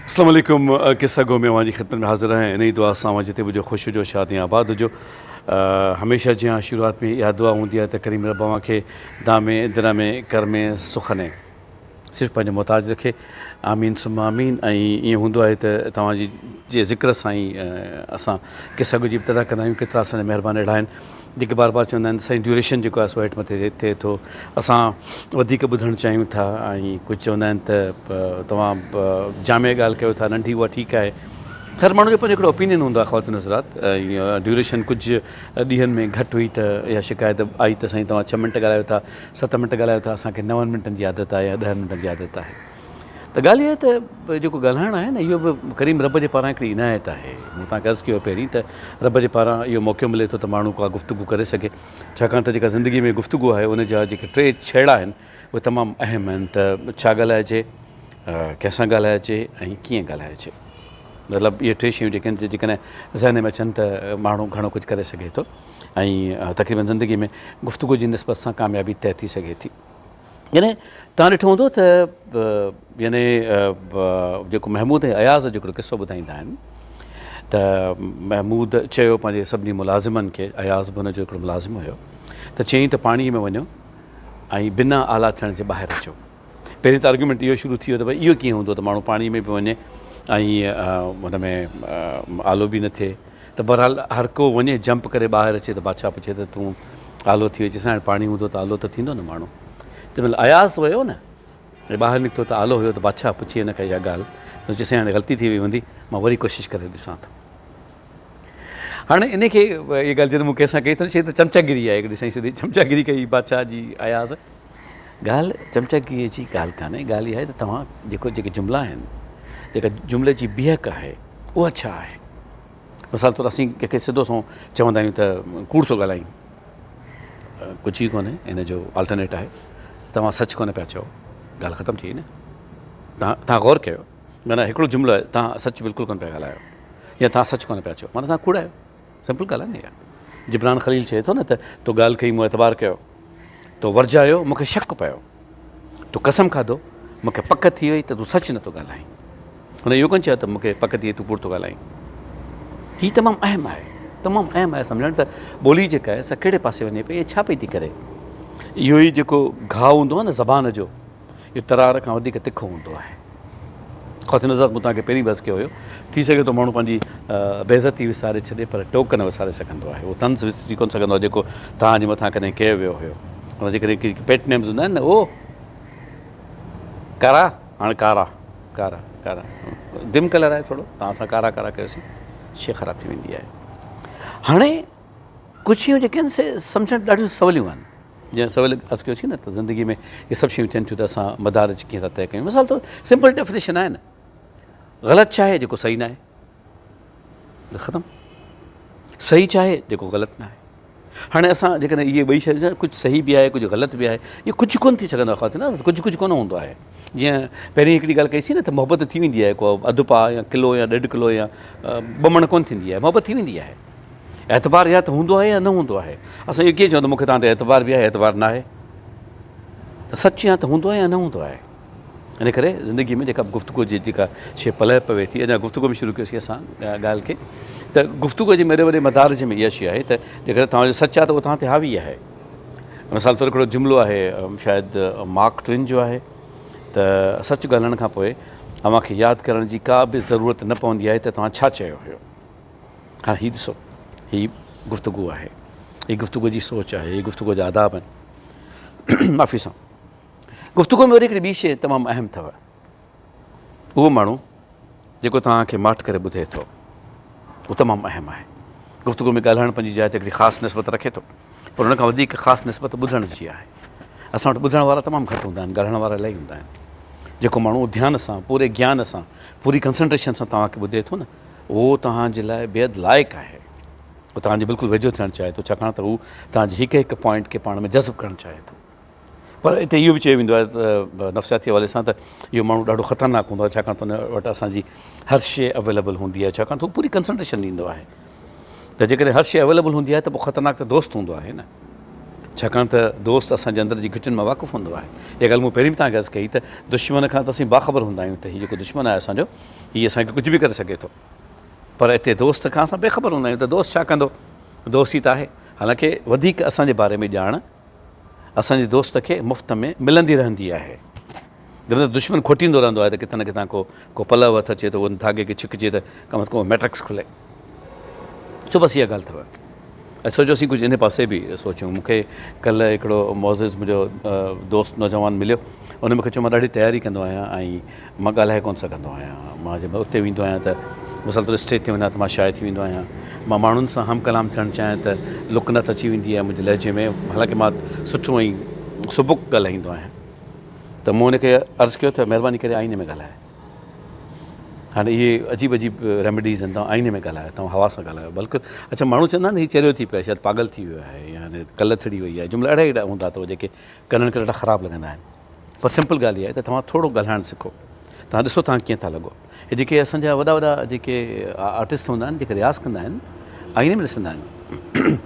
اسلام عليڪم قصه گو ۾ اوهان جي خدمت ۾ حاضر آهيان انهي دعا سان اوهان جتي به هجو خوش هجو شاد ۽ آباد هجو هميشه جيان شروعات ۾ اها دعا هوندي آهي ته ڪريم رب اوهان کي دامي درامي ڪرمي سخني صرف پنهنجو محتاج رکي آمين ثم آمين ۽ ائين هوندو آهي ته توهان جي جي ذڪر سان ئي اسان قصه گو جي ابتدا ڪندا آهيون ڪيترا اسان جا مهربان اهڙا آهن جيڪي بار بار چوندا آهن سائين ڊيوريشن جيڪو آهي سو هيٺ مٿي ٿئي ٿو اسان وڌيڪ ٻڌڻ چاهيون ٿا ۽ ڪجهه چوندا آهن ته توهان جامع ڳالهه ڪيو ٿا ننڍي اها ٺيڪ آهي هر ماڻهو جو پنهنجو هڪڙو اوپينين هوندو آهي خواتين حضرات ۽ ڊيوريشن ڪجهه ڏينهن ۾ گهٽ هئي ته اها شڪايت آئي ته سائين توهان ڇهه منٽ ڳالهايو ٿا ست منٽ ڳالهايو ٿا اسان کي نون منٽن جي عادت آهي يا ڏهن منٽن جي عادت آهي ته ڳالهه اها آهي ته جيڪو ڳالهائڻ آهي نه اهو به ڪريم رب جي پاران هڪڙي عنايت آهي. مون توهان کي عرض ڪيو پهرين ته رب جي پاران اهو موقعو ملي ٿو ته ماڻهو ڪا گفتگو ڪري سگهي ڇاڪاڻ ته جيڪا زندگي ۾ گفتگو آهي ان جا جيڪي ٽي ڇيڙا آهن اهي تمام اهم آهن ته ڇا ڳالهائجي، ڪنهن سان ڳالهائجي ۽ ڪيئن ڳالهائجي. مطلب اهي ٽي شيون جيڪي آهن جيڪڏهن ذهن ۾ اچن ته ماڻهو گهڻو ڪجهه ڪري سگهي ٿو ۽ تقريبن زندگي ۾ گفتگو جي نسبت سان ڪاميابي طئي ٿي سگهي ٿي. يعني توهان ڏٺو هوندو ته يعني جيڪو محمود ۽ اياز جو هڪڙو قصو ٻڌائيندا آهن ته محمود چيو پنهنجي سڀني ملازمن کي اياز به هن جو هڪڙو ملازم هيو ته چيائين ته پاڻي ۾ وڃو ۽ بنا آلا ٿيڻ جي ٻاهر اچو پهرين ته آرگيومينٽ اهو شروع ٿي ويو ته ڀئي اهو ڪيئن هوندو ته ماڻهو پاڻي ۾ به وڃي ۽ ان ۾ آلو به نه ٿئي ته بهرحال هر ڪو وڃي جمپ ڪري ٻاهر اچي ته بادشاهه پڇي ته تون آلو ٿي وئي چيس هاڻي پاڻي هوندو ته آلو ته ٿيندو نه ماڻهو جنهن مهل اياز ويو نه ۽ ٻاهر نڪتو ته آلو هيو ته بادشاهه پڇي هن کان اها ڳالهه ته چيس هاڻي غلطي ٿي وئي هوندي مان وري ڪوشش ڪري ڏسان ٿو هاڻي ان کي اها ڳالهه جڏهن مون ڪنهن سان ڪئي ته چي ته چمچاگيري آهي هڪڙي سائين سڌي چمچاگيري ڪئي بادشاهه جي اياز ڳالهه چمچاگيري جي ڳالهه ڪانهي ڳالهه اها آهي ته توهان جيڪو جيڪي جملا آهن جيڪا جملي جي بيهڪ آهي اها ڇا آهي؟ مثال طور اسين ڪنهن کي سڌو سنئون چوندا آهيون ته ڪوڙ ٿو ڳالهائين ڪجهه ئي ڪونهي ان جو آلٽرنيٽ آهي توهان سچ ڪونه پيا چئو ڳالهه ختم ٿي وئي نه توهان توهان غور ڪيو معنيٰ هڪڙو جملو آهي توهان سچ بلڪل ڪونه پيا ڳالهايو يا توهان سچ ڪونه پيا چئو معنيٰ توهان ڪوڙ آهيو سمپل ڳالهه آهي نه اها جبران خليل چئي ٿو نه ته تو ڳالهه ڪئي مون اعتبار ڪيو تو ورجايو مون کي شڪ پيو تو قسم کاڌو مون کي پڪ ٿي وئي ته تون سچ نٿو ڳالهائين هن اهو ڪونه چيو ته مون کي پڪ ٿي وئي تون ڪوڙ ٿو ڳالهائين هي تمام اهم آهي تمام اهم آهي سمجهڻ ته ٻولي جيڪا آهي سا ڪهڙي پاسي وڃي پئي ۽ ڇا پئي ٿي ڪري اهو ئي جيڪو گهاء هوندو آهي نه زبان جو اهو ترار کان وڌيڪ تکو هوندو آهي. خواتين حضرات مون توهان کي پهرين به عرض ڪيو هيو ٿي سگهي ٿو ماڻهو پنهنجي بيعزتي وساري ڇڏي پر ٽوڪ نه وساري سگهندو آهي اهو طنز وسري ڪونه سگهندو آهي جيڪو توهان جي مٿان ڪڏهن ڪيو ويو هيو ان جيڪڏهن ڪي پيٽ نيمز هوندا آهن نه او ڪارا هاڻي ڪارا ڪارا ڪارا ڊم ڪلر آهي ٿورو توهان سان ڪارا ڪارا ڪيوسين شي خراب ٿي ويندي آهي هاڻي ڪجهه شيون جيڪي آهن سي سمجهڻ ڏاڍيون سوليون آهن جيئن سويل عرض ڪيوسين نه ته زندگي ۾ اهي سڀ شيون ٿين ٿيون ته اسان مدارج ڪيئن ٿا طئي ڪيون مثال طور سمپل ڊيفينيشن آهي نه غلط ڇا آهي جيڪو صحيح نه آهي ختم صحيح ڇا آهي جيڪو غلط نه آهي هاڻي اسان جيڪڏهن اهي ٻئي شيون ڪجهه صحيح به آهي ڪجهه غلط به آهي اهو ڪجهه ڪونه ٿي سگهندو آهي خواتين ڪجهه ڪجهه ڪونه هوندو آهي جيئن پهرين هڪڙي ڳالهه ڪئي سين نه ته محبت ٿي ويندي آهي ڪو اڌ پاء يا ڪلو يا ڏيڍ ڪلو يا ٻه مڻ ڪونه ٿيندي آهي محبت ٿي ويندي آهي اعتبار يا ته هوندو آهي يا نه هوندو آهي. اسان اهو ڪيئن چئون ته مون کي توهان تي اعتبار به آهي اعتبار نه آهي. ته سچ يا ته هوندو آهي يا نه هوندو آهي. ان ڪري زندگي ۾ جيڪا به گفتگو جي جيڪا شيء پلئه پوي ٿي اڃا گفتگو ۾ شروع ڪيوسين اسان ڳالهه کي ته گفتگو جي ميري وڏي مدارج ۾ اها شيء آهي ته جيڪڏهن توهان جو سچ آهي ته اهو توهان تي حاوي آهي. مثال طور هڪڙو جملو آهي شايد مارڪ ٽوين جو آهي ته سچ ڳالهائڻ کان پوء اوهان کي ياد ڪرڻ جي ڪا به ضرورت نه پوندي آهي ته توهان ڇا چيو هيو. ها هي ڏسو هي گفتگو آهي هي گفتگو جي سوچ آهي هي گفتگو جا آداب آهن معافي سان گفتگو ۾ وري هڪڙي ٻي شيء تمام اهم اٿو اهو ماڻهو جيڪو توهان کي ماٺ ڪري ٻڌي ٿو اهو تمام اهم آهي گفتگو ۾ ڳالهائڻ پنهنجي جاء تي هڪڙي خاص نسبت رکي ٿو پر ان کان وڌيڪ خاص نسبت ٻڌڻ جي آهي اسان وٽ ٻڌڻ وارا تمام گهٽ هوندا آهن ڳالهائڻ وارا الاهي هوندا آهن جيڪو ماڻهو ڌيان سان پوري گيان سان پوري ڪنسنٽريشن سان توهان کي ٻڌي ٿو نه اهو توهان جي لاء بيحد لائق آهي. هو توهان جي بلڪل ويجهو ٿيڻ چاهي ٿو، ڇاڪاڻ ته هو توهان جي هڪ هڪ پوائنٽ کي پاڻ ۾ جذب ڪرڻ چاهي ٿو. پر اتي اهو به چيو ويندو آهي ته نفسياتي حوالي سان ته اهو ماڻهو ڏاڍو خطرناڪ هوندو آهي، ڇاڪاڻ ته ان وٽ اسان جي هر شيء اويليبل هوندي آهي، ڇاڪاڻ ته هو پوري ڪنسنٽريشن ڏيندو آهي. ته جيڪڏهن هر شيء اويليبل هوندي آهي ته پوء خطرناڪ ته دوست هوندو آهي نه. ڇاڪاڻ ته دوست اسان جي اندر جي گهٽين مان واقف هوندو آهي. اها ڳالهه مون پهرين به توهان کي عرض ڪئي ته دشمن کان ته اسين باخبر هوندا آهيون ته هي جيڪو دشمن آهي اسان جو هي اسان کي ڪجهه به ڪري سگهي ٿو پر اتي دوست کان اسان بي خبر هوندا آهيون ته دوست ڇا ڪندو دوست ئي ته آهي. حالانڪه وڌيڪ اسان جي باري ۾ ڄاڻ اسان جي دوست کي مفت ۾ ملندي رهندي آهي. جڏهن ته دشمن کوٽيندو رهندو آهي ته ڪٿان نه ڪٿان ڪو ڪو پلئه هٿ اچي ته ان ڌاڳي کي ڇڪجي ته ڪم از ڪم ميٽرڪس کلي. سو بس اها ڳالهه اٿو. ۽ سوچيوسين ڪجهه ان پاسي به سوچيون. مون کي ڪلهه هڪڙو معزز منهنجو دوست نوجوان مليو. ان مون کي چيو مان ڏاڍي تياري ڪندو آهيان ۽ مان ڳالهائي ڪونه سگهندو آهيان. مان جنهن مهل اتي ويندو آهيان ته مثال طور اسٽيج تي وڃان ته مان شايع ٿي ويندو آهيان. مان ماڻهن سان هم ڪلام ٿيڻ چاهيان ته لڪنت اچي ويندي آهي منهنجي لهجي ۾ حالانڪه مان سٺو ۽ سبڪ ڳالهائيندو آهيان. ته مون هن کي عرض ڪيو ته مهرباني ڪري آئيني ۾ ڳالهاء. هاڻي اهي عجيب عجيب ريميڊيز آهن، توهان آئيني ۾ ڳالهايو، توهان هوا سان ڳالهايو. بلڪل اڇا ماڻهو چوندا آهن هي چريو ٿي پيو آهي، شايد پاڳل ٿي ويو آهي يا هن ڪل ٿڙي وئي آهي. جملا اهڙا اهڙا هوندا اٿو جيڪي ڪنن کي ڏاڍا خراب لڳندا آهن. پر سمپل ڳالهه اها آهي ته توهان ٿورو ڳالهائڻ سکو. توهان ڏسو توهان ڪيئن ٿا لڳو. هي جيڪي اسان جا وڏا وڏا جيڪي آرٽسٽ هوندا آهن جيڪي رياض ڪندا آهن آئيني ۾ ڏسندا آهن.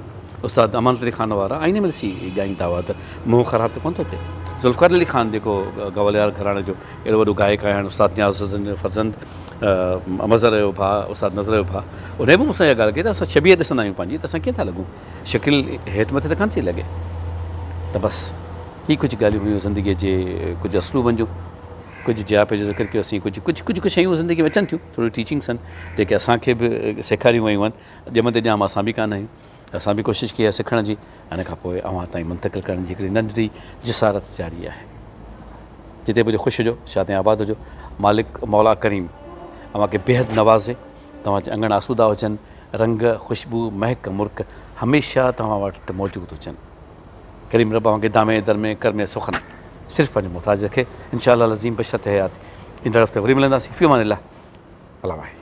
استاد امانت علي خان وارا آئيني ۾ ڏسي ڳائيندا هئا ته منهن خراب ته ڪونه ٿو ٿئي. ذوالفقار علي خان جيڪو گواليار گهراڻي جو ايڏو وڏو گائڪ آهي هاڻي استاد نياز حسين جو فرزند مظهر جو ڀاء استاد نظر جو ڀاء انهي به مون سان اها ڳالهه ڪئي ته اسان شبيهه ڏسندا آهيون پنهنجي ته اسان ڪيئن ٿا لڳون شڪل هيٺ مٿي ته ڪانه ٿي لڳي ته بس هي ڪجهه ڳالهيون هيون زندگيء جي ڪجهه اسلوبن جون ڪجهه جياپي جو ذڪر ڪيوسين ڪجهه ڪجهه ڪجهه ڪجهه شيون زندگي ۾ اچن ٿيون ٿوريون ٽيچنگس آهن جيڪي اسان کي به سيکاريون ويون آهن ڄمندي ڄام اسان به ڪانه آهيون اسان به ڪوشش ڪئي آهي سکڻ جي ان کان پوء اوهان تائين منتقل ڪرڻ جي هڪڙي ننڍڙي جسارت جاري آهي جتي به هجو خوش هجو شاد ۽ آباد هجو مالڪ مولا ڪريم اوهان کي بيحد نوازي توهان جا اڱڻ آسودا هجن رنگ خوشبو مهڪ مرڪ هميشه توهان وٽ موجود هجن ڪريم رب اوهان کي دامي درمي ڪرمي سخن صرف پنهنجو محتاج رکي انشاء الله العظيم بشرط حيات ايندڙ هفتي وري ملنداسين في امان الله الله واهي.